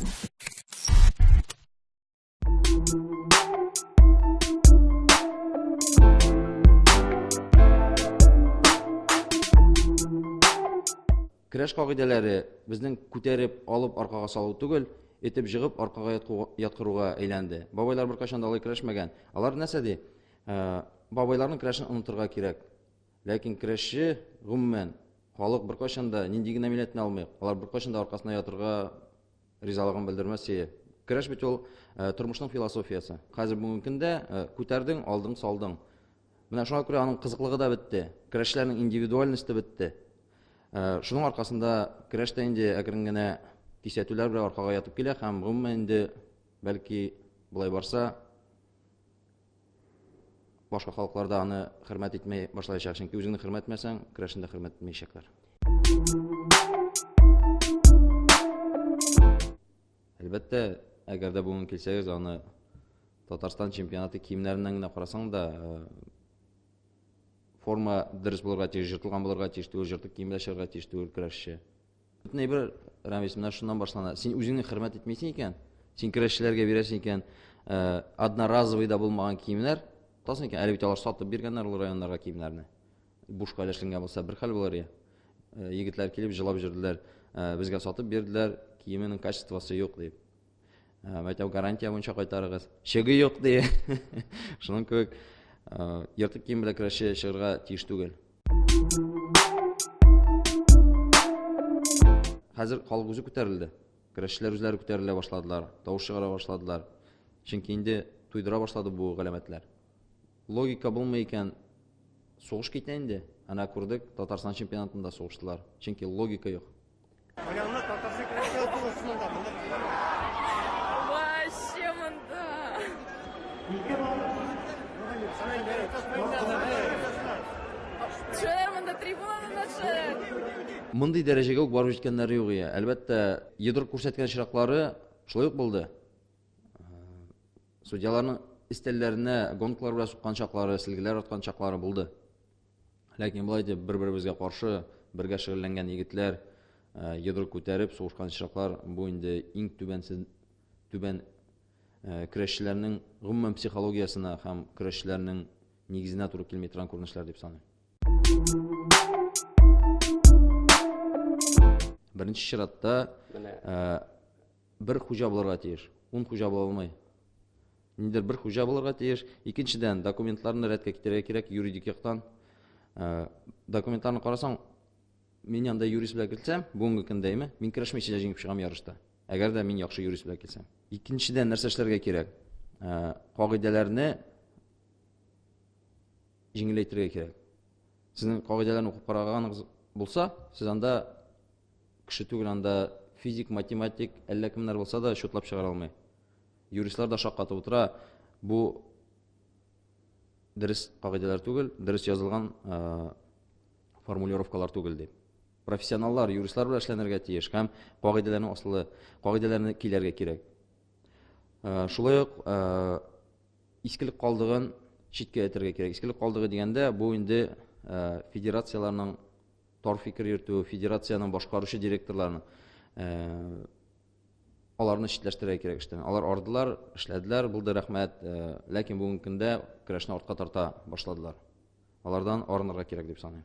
Көрәш кагыйдәләре безнең күтәреп алып аркага салу түгел, этеп жыгып аркага яткыруга әйләнде. Бабайлар беркайчан да алай көрәшмәгән. Алар нәрсә ди? Э, бабайларның көрәшен онытырга кирәк. Ләкин көрәшче, гомумән, халык беркайчан да нинди генә милләтне алмыйк, алар беркайчан да аркасына ятырга ризалыгын белдермәс ие. Көрәш бит ул э, тормышның философиясе. Хәзер бүгенге көндә э, күтәрдең, алдың, салдың. Менә шуңа күрә аның кызыклыгы да бетте. Көрәшчеләрнең индивидуальносте бетте. Э, шуның аркасында көрәш тә инде әкрен генә кисәтүләр белән аркага ятып килә һәм гомумән инде бәлки болай барса башка халыклар да аны хөрмәт итмәй башлаячак. Чөнки үзеңне хөрмәт итмәсәң, көрәшне дә хөрмәт итмәячәкләр. Әлбәттә, әгәр дә бүген килсәгез, аны Татарстан чемпионаты киемнәреннән генә карасаң да, э, форма дөрес булырга тиеш, җыртылган булырга тиеш түгел, җыртык киемдә чыгарга тиеш түгел көрәшче. Бөтен әйбер, Рамис, менә шуннан башлана. Син үзеңне хөрмәт итмисең икән, син көрәшчеләргә бирәсең икән, э, одноразовый да булмаган киемнәр, тасың икән, әле бит алар сатып биргәннәр ул районнарга киемнәрне. Бушка өләшенгән булса бер хәл булыр иде. Э, егетләр килеп җылап йөрделәр, э, безгә сатып бирделәр, киеменең качествосы юк дип. Әйтәм, гарантия буенча кайтарыгыз. Чеги юк ди. Шуның кебек ертык кием белән көрәшче чыгарга тиеш түгел. Хәзер халык үзе күтәрелде. Көрәшчеләр үзләре күтәрелә башладылар, тавыш чыгара башладылар. Чөнки инде туйдыра башлады бу галәмәтләр. Логика булмый икән, сугыш китә инде. Әнә күрдек, Татарстан чемпионатында сугыштылар. Чөнки логика юк. Аягына татарча көрәшкә ятылсын монда. Вообще монда. Төшәләр монда, трибунадан да төшәләр. Мондый дәрәҗәгә үк барып җиткәннәре юк ия. Әлбәттә, йодрык күрсәткән очраклары шулай ук булды. Судьяларның өстәлләренә гонклар белән суккан чаклары, силгеләр аткан чаклары булды. Ләкин болай итеп бер-беребезгә каршы бергә шөгыльләнгән егетләр э, йодрык күтәреп сугышкан очраклар бу инде иң түбәнсез түбән э, көрәшчеләрнең гомумән психологиясенә һәм көрәшчеләрнең нигезенә туры килми торган күренешләр дип саныйм. Беренче чиратта э, бер хуҗа булырга тиеш. Ун хуҗа була алмый. Ниндидер бер хуҗа булырга тиеш. Икенчедән, документларны рәткә китерергә кирәк юридик яктан. Э, документларны карасаң, мин анда юрист белән килсәм, бүгенге көндә әйме, мин көрәшмичә дә җиңеп чыгам ярышта. Әгәр дә мин яхшы юрист белән килсәм. Икенчедән, нәрсә эшләргә кирәк? Э, кагыйдәләрне җиңеләйтергә кирәк. Сезнең кагыйдәләрне укып караганыгыз булса, сез анда кеше түгел, анда физик, математик, әллә кемнәр булса да счетлап чыгара алмый. Юристлар да шаккатып утыра. Бу дөрес кагыйдәләр түгел, дөрес язылган формулировкалар түгел дип. Профессионаллар, юристлар белән эшләнергә тиеш һәм кагыйдәләрнең асылы, кагыйдәләрне киләргә кирәк. Шулай ук искелек калдыгын читкә этәргә кирәк. Искелек калдыгы дигәндә, бу инде федерацияләрнең тар фикер йөртүе, федерациянең башкаручы директорларының аларны читләштерергә кирәк эштән. Алар ардылар, эшләделәр, булды, рәхмәт. Э, ләкин бүгенге көндә көрәшне артка тарта башладылар. Алардан арынырга кирәк дип саныйм.